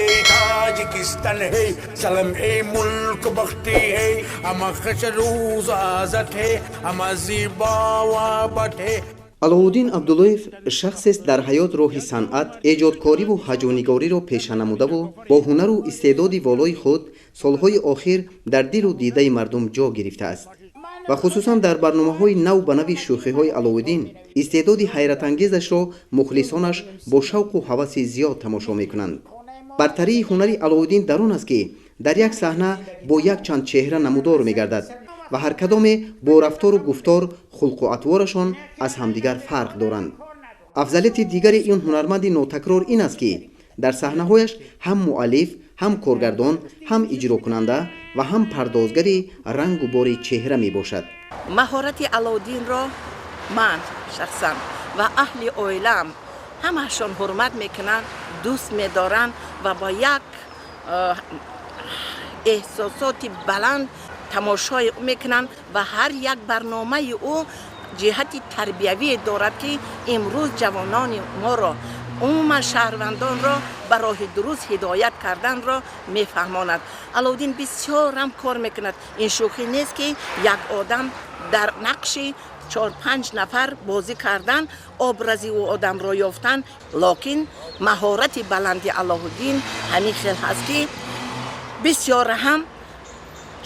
Эй Тоҷикистон, эй салам, эй мулк бахти, эй ҳама хушрӯз азат, эй ҳама зебо ва бат. Аловуддин Абдуллоев шахсест, дар ҳаёт роҳи санъат, эҷодкориву ҳаҷвнигариро пеша намудаву бо ҳунару истеъдоди волои худ солҳои охир дар дилу дидаи мардум ҷо гирифтааст ва хусусан дар барномаҳои нав ба нави шӯхиҳои Аловуддин истеъдоди ҳайратангезашро мухлисонаш бо шавқу ҳаваси зиёд тамошо мекунанд. Бартарии ҳунари Аловуддин дар он аст, ки дар як саҳна бо якчанд чеҳра намудор мегардад ва ҳар кадоме бо рафтору гуфтор, хулқу атворашон аз ҳамдигар фарқ доранд. Афзалияти дигари ин ҳунарманди нотакрор ин аст, ки дар саҳнаҳояш ҳам муаллиф, ҳам коргардон, ҳам иҷрокунанда ва ҳам пардозгари рангу бори чеҳра мебошад. Маҳорати Алоуддинро ман шахсан ва аҳли оилаам ҳамаашон ҳурмат мекунанд, дӯст медоранд ва бо як эҳсосоти баланд тамошои ӯ мекунанд ва ҳар як барномаи ӯ ҷиҳати тарбиявие дорад, ки имрӯз ҷавонони моро, умуман шаҳрвандонро ба роҳи дуруст ҳидоят карданро мефаҳмонад. Алоуддин бисёрам кор мекунад. Ин шӯхӣ нест, ки як одам дар нақши чор-панҷ нафар бозӣ кардан, образи ӯ одамро ёфтан. Локин маҳорати баланди Алоуддин ҳамин хел ҳаст, ки бисёр ҳам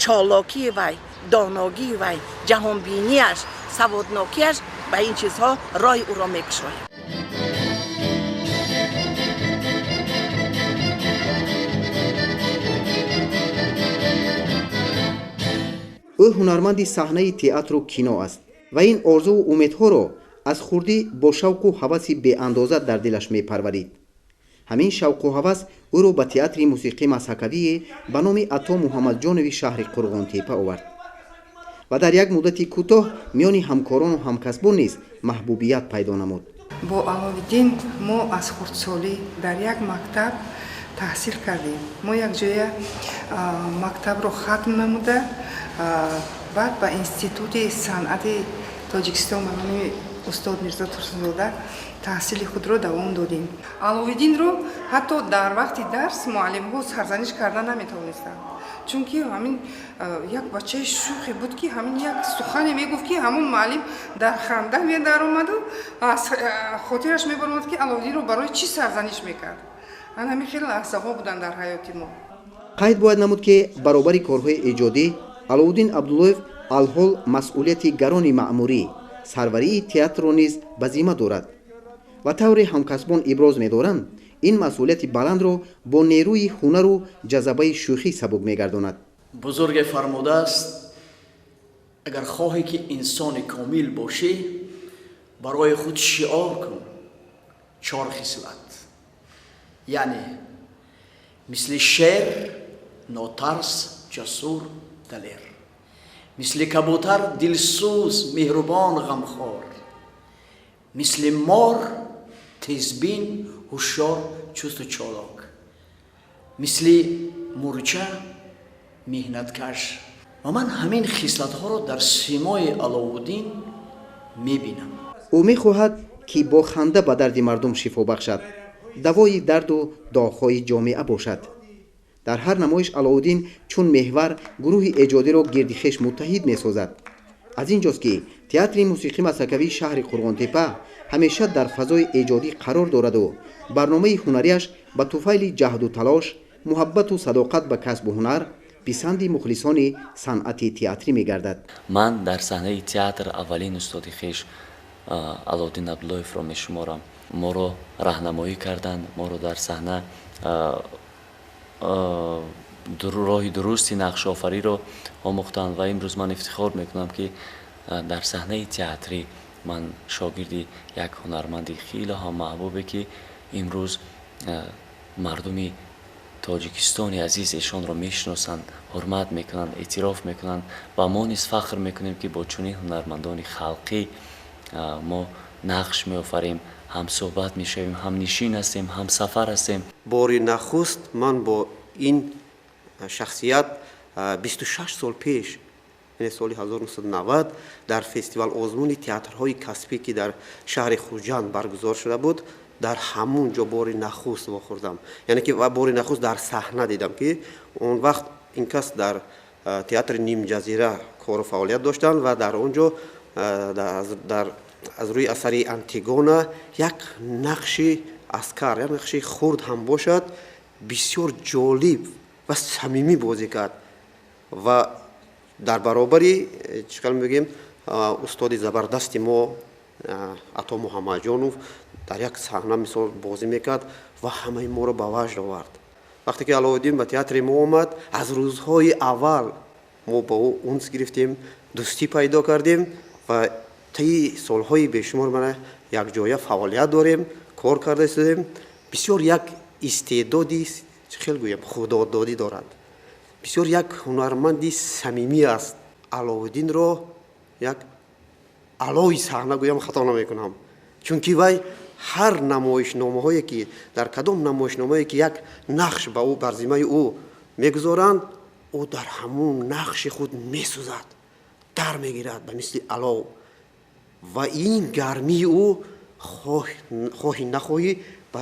чолокии вай, доногии вай, ҷаҳонбинияш, саводнокияш ба ин чизҳо роҳи ӯро мекушояд. Ӯ ҳунарманди саҳнаи театру кино аст ва ин орзуву умедҳоро аз хурдӣ бо шавқу ҳаваси беандоза дар дилаш мепарварид. Ҳамин шавқу ҳавас ӯро ба театри мусиқӣ мазҳакавие ба номи Ато Муҳаммадҷонови шаҳри Қурғонтепа овард ва дар як муддати кӯтоҳ миёни ҳамкорону ҳамкасбон низ маҳбубият пайдо намуд. Бо Аловиддин мо аз хурдсолӣ дар як мактаб таҳсил кардем. Мо якҷоя мактабро хатм намуда, баъд ба Институти санъати Тоҷикистон ба номи устод Мирзо Турсунзода таҳсили худро давом додем. Аловиддинро ҳатто дар вақти дарс муаллимҳо сарзаниш карда наметавонистанд, чунки ҳамин як бачаи шӯхе буд, ки ҳамин як сухане мегуфт, ки ҳамон муаллим дар ханда медаромаду аз хотираш мебаромад, ки Аловиддинро барои чӣ сарзаниш мекард. Ан ҳамин хеле лаҳзаҳо буданд дар ҳаёти мо. Қайд бояд намуд, ки баробари корҳои эҷодӣ Аловуддин Абдуллоев алҳол масъулияти гарони маъмурӣ, сарварии театрро низ ба зимма дорад ва тавре ҳамкасбон иброз медоранд, ин масъулияти баландро бо нерӯи ҳунару ҷазабаи шӯхӣ сабук мегардонад. Бузурге фармудааст: агар хоҳӣ, ки инсони комил бошӣ, барои худ шиор кун чор хислат, яъне мисли шер нотарс, ҷасур, далер, мисли кабутар дилсӯз, меҳрубон, ғамхор, мисли мор тезбин, ҳушёр, чусту чолок, мисли мурча меҳнаткаш. Ва ман ҳамин хислатҳоро дар симои Аловуддин мебинам. Ӯ мехоҳад, ки бо ханда ба дарди мардум шифо бахшад, давои дарду доғҳои ҷомеа бошад. Дар ҳар намоиш Алоуддин чун меҳвар гурӯҳи эҷодиро гирди хеш муттаҳид месозад. Аз ин ҷост, ки театри мусиқӣ мазҳакавии шаҳри Қурғонтепа ҳамеша дар фазои эҷодӣ қарор дораду барномаи ҳунарияш ба туфайли ҷаҳду талош, муҳаббату садоқат ба касбу ҳунар писанди мухлисони санъати театрӣ мегардад. Ман дар саҳнаи театр аввалин устоди хеш Алоуддин Абдуллоевро мешуморам. Моро раҳнамоӣ карданд, моро дар саҳна роҳи дурусти нақшофариро омӯхтанд ва имрӯз ман ифтихор мекунам, ки дар саҳнаи театрӣ ман шогирди як ҳунарманди хеле ҳам маҳбубе, ки имрӯз мардуми Тоҷикистони азиз эшонро мешиносанд, ҳурмат мекунанд, эътироф мекунанд ва мо низ фахр мекунем, ки бо чунин ҳунармандони халқӣ мо нақш меофарем, ҳамсӯҳбат мешавем, ҳамнишин ҳастем, ҳамсафар ҳастем. Бори нахуст ман бо ин шахсият 26 сол пеш, яъне соли 1990, дар фестивал озмуни театрҳои касбӣ, ки дар шаҳри Хуҷанд баргузор шуда буд. Дар ҳамун ҷо бори нахуст вохӯрдам, яъне ки бори нахуст дар саҳна дидам, ки он вақт ин кас дар театри Нимҷазира кору фаъолият доштанд ва дар он ҷо аз рӯи асари Антигона як нақши аскар, як нақши хурд ҳам бошад, бисёр ҷолиб ва самимӣ бозӣ кард ва дар баробари, чӣ хел мегӯем, устоди забардасти мо Ато Муҳаммадҷонов дар як саҳна, мисол, бозӣ мекард ва ҳамаи моро ба ваҷд овард. Вақте ки Аловуддин ба театри мо омад, аз рӯзҳои аввал мо ба ӯ унс гирифтем, дӯстӣ пайдо кардем ва таи солҳои бешумор мана якҷоя фаъолият дорем, кор карда истодем. Бисёр як истеъдоди, чӣ хел гӯям, худододӣ дорад, бисёр як ҳунарманди самимӣ аст. Аловуддинро як алои саҳна гӯям, хато намекунам, чунки вай ҳар намоишномаҳое ки, дар кадом намоишномае ки як нақш ба ӯ, бар зиммаи ӯ мегузоранд, ӯ дар ҳамун нақши худ месӯзад, дар мегирад ба мисли алов ва ин гармии ӯ, хоҳӣ нахоҳӣ, ба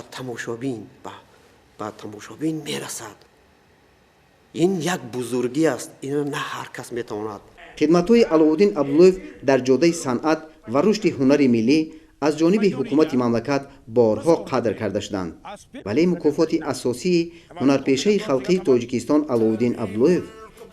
тамошобин мерасад. Ин як бузургӣ аст, инро на ҳар кас метавонад. Хидматҳои Аловуддин Абдуллоев дар ҷодаи санъат ва рушди ҳунари миллӣ аз ҷониби ҳукумати мамлакат борҳо қадр карда шуданд, вале мукофоти асосии ҳунарпешаи халқии Тоҷикистон Аловуддин Абдуллоев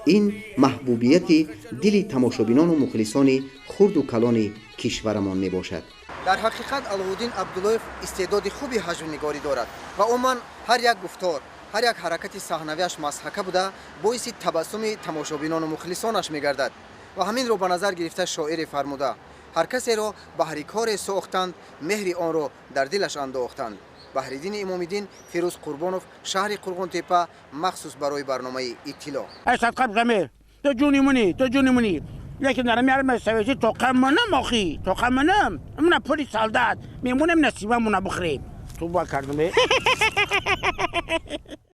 ин маҳбубияти дили тамошобинону мухлисони хурду калони кишварамон мебошад. Дар ҳақиқат, Аловуддин Абдуллоев истеъдоди хуби ҳаҷвнигорӣ дорад ва умуман ҳар як гуфтор, ҳар як ҳаракати саҳнавиаш мазҳака буда, боиси табассуми тамошобинону мухлисонаш мегардад. Ва ҳаминро ба назар гирифта, шоире фармуда: «Ҳар касеро баҳри коре сохтанд, меҳри онро дар дилаш андохтанд». Баҳриддини Имомиддин, Фирӯз Қурбонов, шаҳри Қурғонтеппа, махсус барои барномаи «Иттилоъ». Ту ҷуни мунӣ, ту ҷуни мунӣ, лекин дар ами совети тоқа манам, охи тоқа манам, мана пули солдат мемонем, насибамона бихӯрем. Туба кардам.